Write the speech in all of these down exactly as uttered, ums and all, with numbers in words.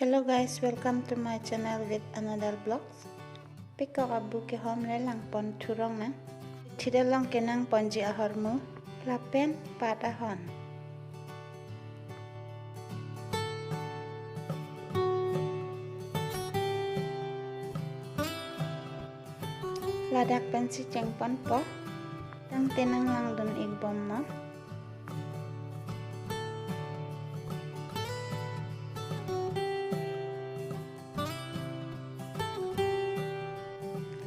Hello guys, welcome to my channel with another vlogs. Pekok abu kehom le langpon thurong nang. Thit along kenangponji ahormu lapen pat ahon. Ladak pensi chengponpo. Tangte nanglangdun-ikbom non.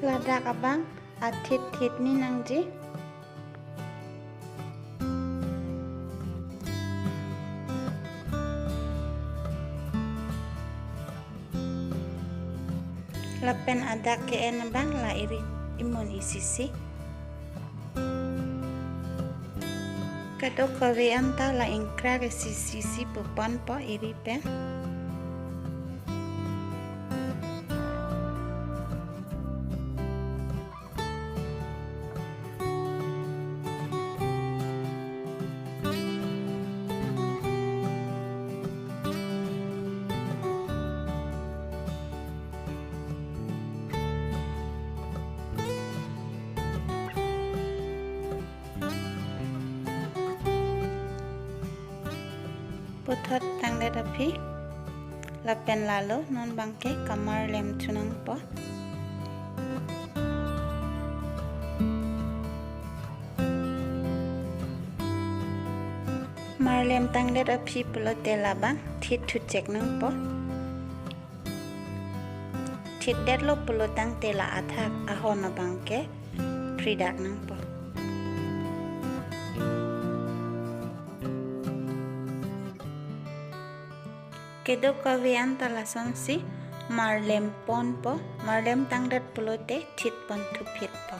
Ladak abang athit thit ni nangji. Lapen adak ke-en abang la eri imun isisi. Kadokave anta la ingkrak isisi puponpo eri pen. Puthot tangdet aphi lapen lalo non abangke kamarlem thunangpo. Marlem tangdet aphi pulote labang thit thuchek nangpo. Thitdetlo pulo tangte la athak ahon abangke phridak nangpo. Kadokave anta lasonsi marlem ponpo, marlem tangdet pulote thit pon thuphitpo.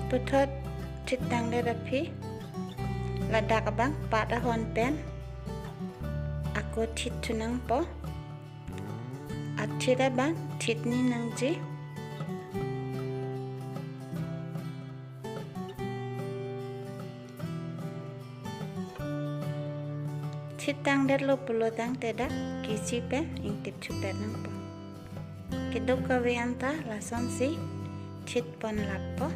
Puthot thit tangdet aphi ladak abang pat ahon pen ako thit thunangpo. Athit abang thit ni nangji. Thit tangdetlo pulo tangte dak kisi pen ingtip chupet nangpo. Kadokave anta lasonsi thit pon lappo.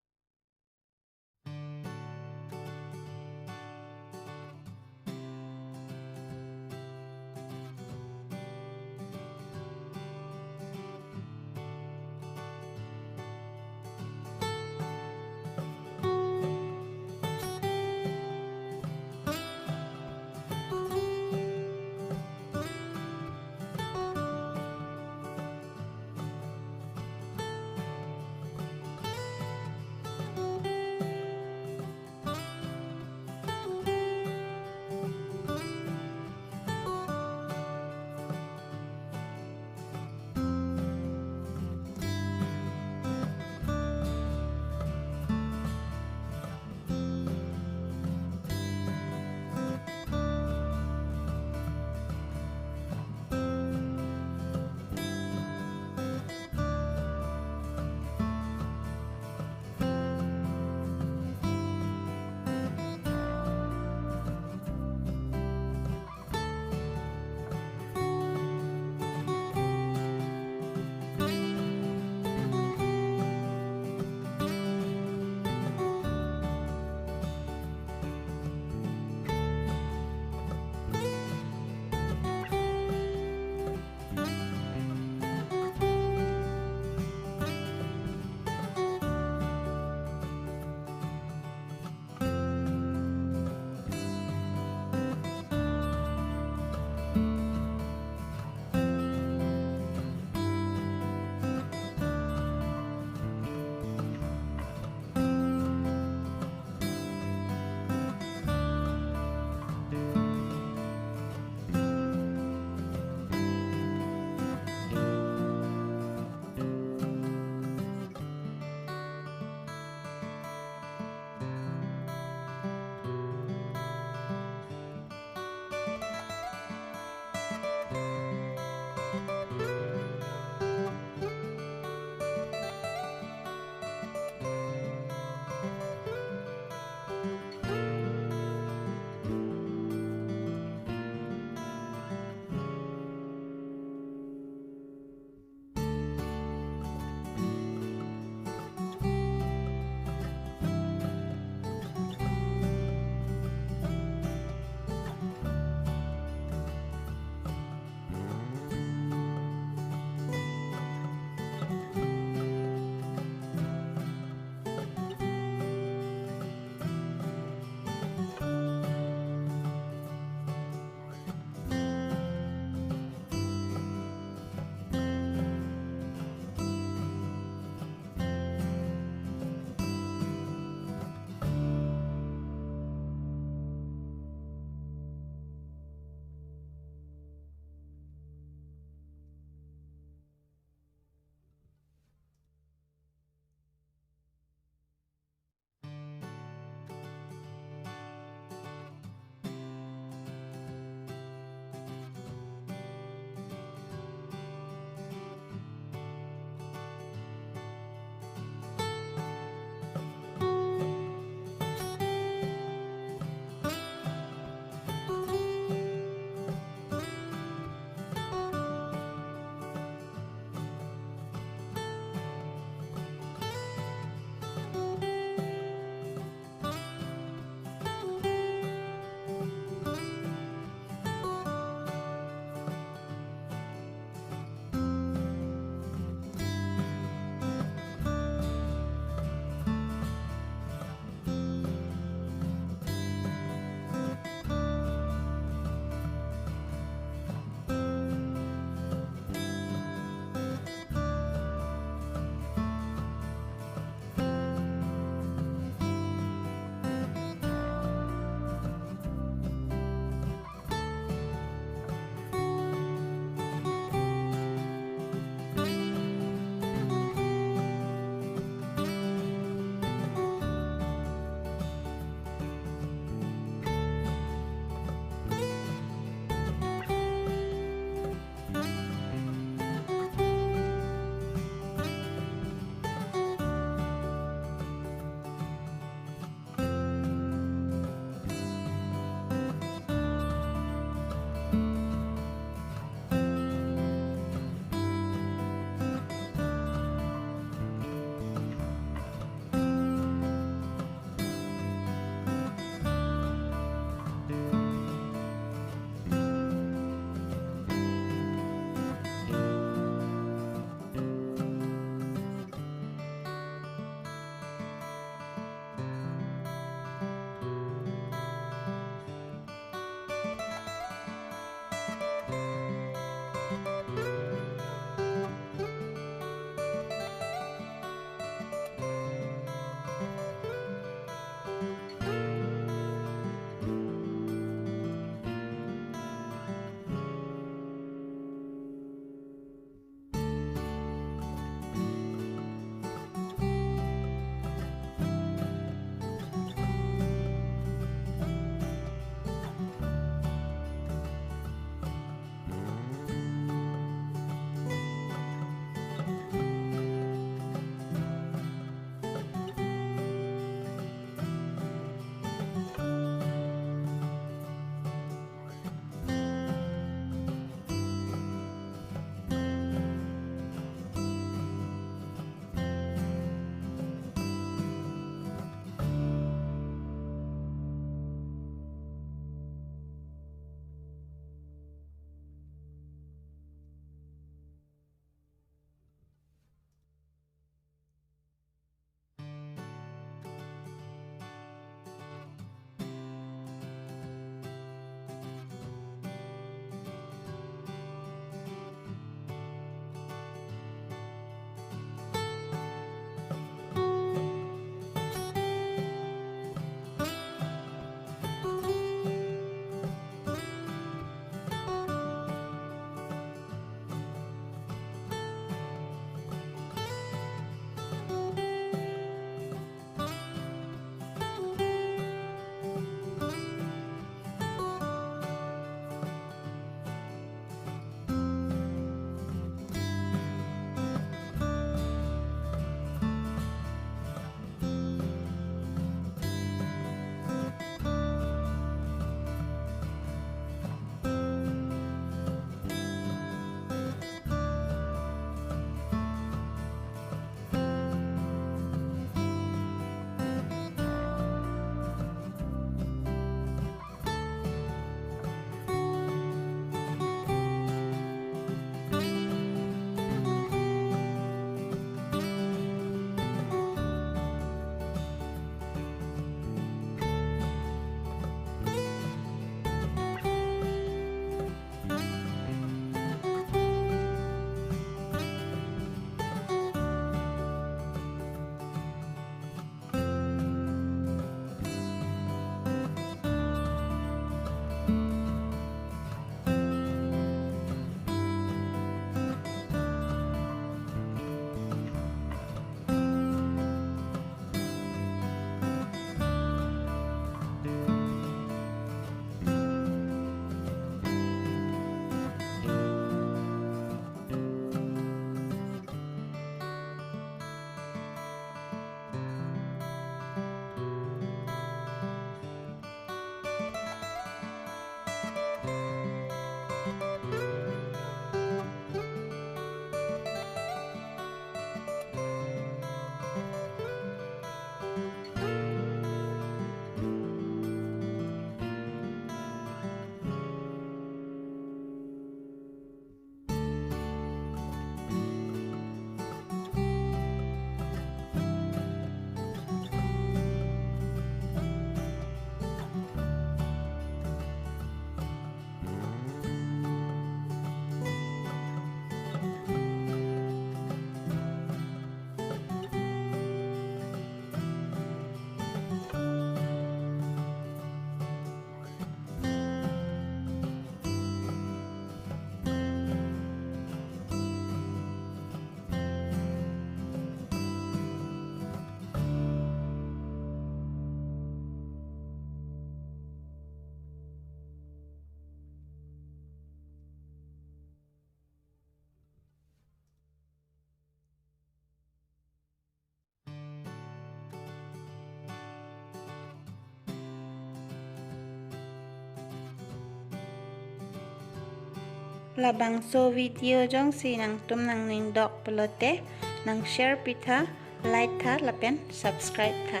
Labangso video jongsi nangtum nangning dok pulote nang share pitha, like tha lapen subscribe tha.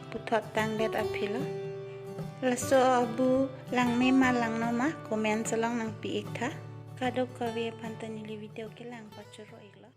Puthot tangdet aphi lo. Laso abu langme ma langnoi ma comment along nangpi-ik tha. Kadokave aphan ta neli video kelang pachoro-iklo.